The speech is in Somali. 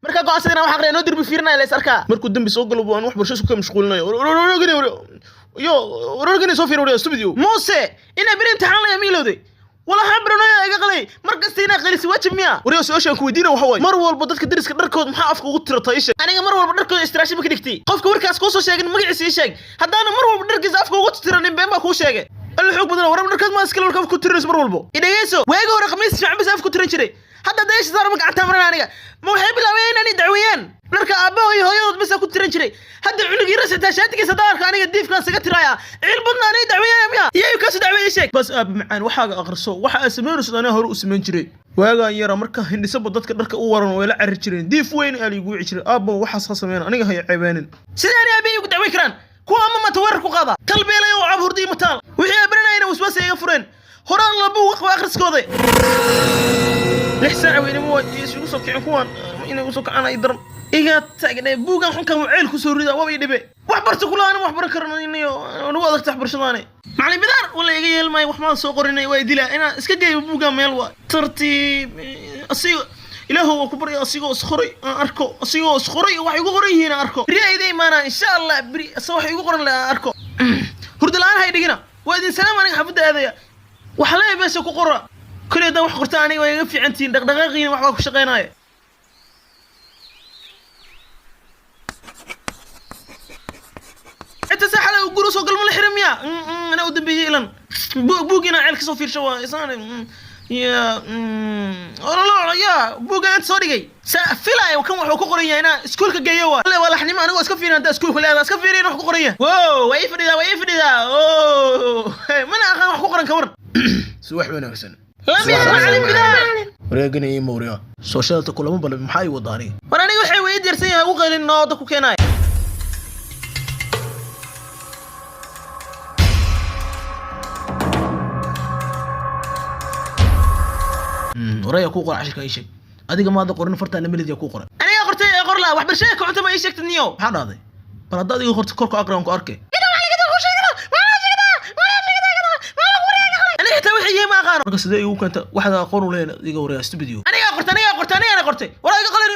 Markaa go'aansadina wax aqriya noo derbi fiirinaya la is arkaa. Markuu dembi soo galo buu aan waxbarasho isku ka mashquulinayo. Yo, warwargani soo fiir, waryo stupid yo. Muuse, inaa beri imtixaan laya miilowday. Wala xabranaya iga qalay. Mar kasta inaa qalisi waajib miya? Waryo, su'aashaan ku weydiina waxa waaye: mar walba dadka deriska dharkood maxaa afka ugu tirataa? Ii sheeg. Aniga mar walba dharkooda istiraasho ma ka dhigtay? Qofka warkaas kuu soo sheegin magaciisa ii sheeg. Haddaana mar walba dharkiisa afka ugu tiranin, been baa kuu sheegay. Alla xoog badan, warab dharkaas ma iskale warka afka ku tirinayso mar walbo. Idhegeyso, waagi hore khamiis fiican bas afka ku tiran jiray. Hadda dayaasha saar ma gacanta marin aniga. Ma waxay bilaabeen inaan dacweeyaan? Dharka aabbaho iyo hooyadood bas ku tiran jiray. Hadda cunugii rasitaa shaatigiisa daarka aniga diifkaan saga tiraya. Ciil badna anay dacweeyaya miya? Iyayu kaasu dacweeyay sheeg. Bas aab macaan, waxaaga aqriso. Waxa aad samaynayso anaa hore u samayn jiray. Waagaan yara marka hindhisaba dadka dharka u waran way la carri jireen. Diif weyn aa liigu wici jiray. Aabbo, waxaas ha sameyn, aniga haya ceebeenin. Sidee ani aabbahay ugu dacweyn karaan? Kuwa ama maanta weerar ku qaada talbeelay oo cab hurdi mataal. Wixii ay baranayna waswaas iga fureen. Horaan laba uga qaba akhriskooda. 6 saac weynimo waa isugu soo kicin kuwan inay usoo kacaan ay daran iga taagnay. Buugan xunkan ceel ku soo rida waaba ii dhibe. Wax barta kula aanan wax baran karanayo, nagu adagta waxbarashadaani. Macalin Bidaar wala iga yeelmaayo. Wax maan soo qorinay, waa dilaa inaan iska geeyo buugan meel. Waa tartiib asiga. Ilaahu waa ku barya, asigoo isqoray aan arko, asigoo isqoray wax igu qoran yihiin aan arko. Beri ayda imaanaa insha Allah. Beri asa wax igu qoran le aan arko. Hurda la-aan hay dhigina. Waa idin salaam, aniga xaafadda aadaya. Waxa leeyahay meesha ku qora. Kuli haddaan wax qorta aniga waa iga fiicantihiin, dhaqdhaqaaqiina wax baa ku shaqaynaya. Inta saa xalay guri soo galma la xiran miya? Anaa u dambeeyey ilan buug inaa ceel kasoo fiirsho waa isaan ya ya buugga inta soo dhigay saa filaayo. Kan wuxuu ku qoran yahay inaa iskuulka geeyo. Waa waa laxnimo anigoo iska fiirin. Haddaa iskuulka leedaa iska fiirin wax ku qoran yahay. Wow, waa ii fadhidaa, waa ii fadhidaa. Oh, mana aqaan wax ku qoran, ka waran? Subax wanaagsan. Lam yahay macalin Bidaar. Wareegana ii mawriya soo shadalta kulama ballan. Maxaa ii wadaani? War aniga waxay way diyaarsan yahay ugu qaylin nooda ku keenaaya. Waraya kuu qora cashirka ii sheeg. Adiga maada qorin, fartaana melid yaa kuu qoray? Aniga qortay ee qor laha waxbarashada ka cunta ma ii sheegtid niyow? Maxaa dhahday? Bal hadda adiga qorta korka aqri aan ku arkay. Aniga xitaa wixii yihiin ma aqaano. Marka sidee igu keenta waxaad aqoon u leeyahay adiga? Waraya stupid yo. Anigaa qortay, anigaa qortay, anigaana qortay. War iga qalin.